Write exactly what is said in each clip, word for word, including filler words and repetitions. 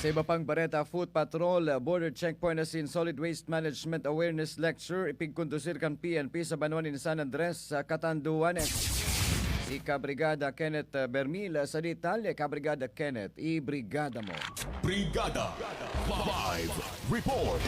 Sa iba pang bareta, Foot Patrol, Border Checkpoint asin Solid Waste Management Awareness Lecture ipigkondusir kan P N P sa banwa nin San Andres sa Catanduanes. Si Kabrigada Kenneth Bermil sa detalye. Kabrigada Kenneth, ibrigada mo. Brigada Live Report.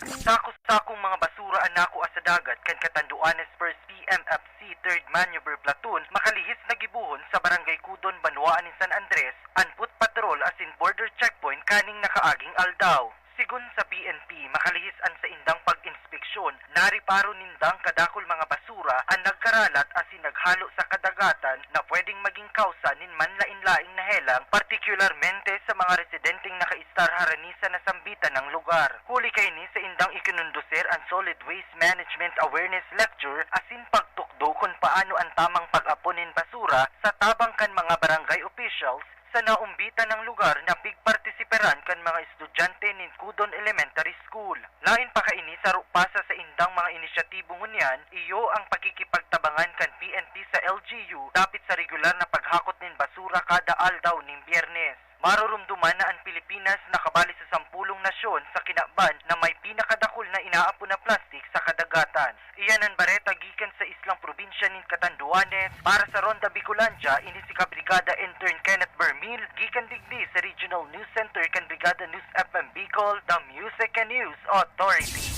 Sako-sakong mga basura an nakua sa dagat kan Catanduanes First P M F C Third Maneuver Platoon makalihis na gibohon sa Barangay Cudon, Banwaan nin San Andres, an Foot Patrol asin Border Checkpoint kaning nakaaging aldaw. Sigon sa P N P, makalihis an saindang pag-inspeksyon, nariparo nindang kadakul mga basura an nagkaralat asin naghalo sa kadagatan na pwedeng maging kausa nin manlain-laing na helang, partikularmente sa mga residenteng nakaistar harani sa nasambitan nang lugar. Huli kaini, saindang ikinonduser an Solid Waste Management Awareness Lecture asin pagtukdo kun paano an tamang pag-apon nin basura sa tabang kan mga barangay officials sa naumbitan nang lugar na pigpartisiparan kan mga estudyante nin Cudon Elementary School. Lain pa kaini, saro pa sa saindang mga inisyatibo ngunyan, iyo ang pakikipagtabangan kan P N P sa L G U dapit sa regular na paghakot nin basura kada aldaw nin Biyernes. Marurumduman na an Pilipinas nakabali sa sampulong nasyon sa kinaban na may pinakadakul na inaapon na plastik sa kadagatan. Iyan an bareta gikan sa islang probinsya nin Catanduanes. Para sa Ronda Bicolandia, ini si Kabrigada Intern Kenneth Bermil, gikan digdi sa Regional News Center kan Brigada News F M Bicol, The Music and News Authority.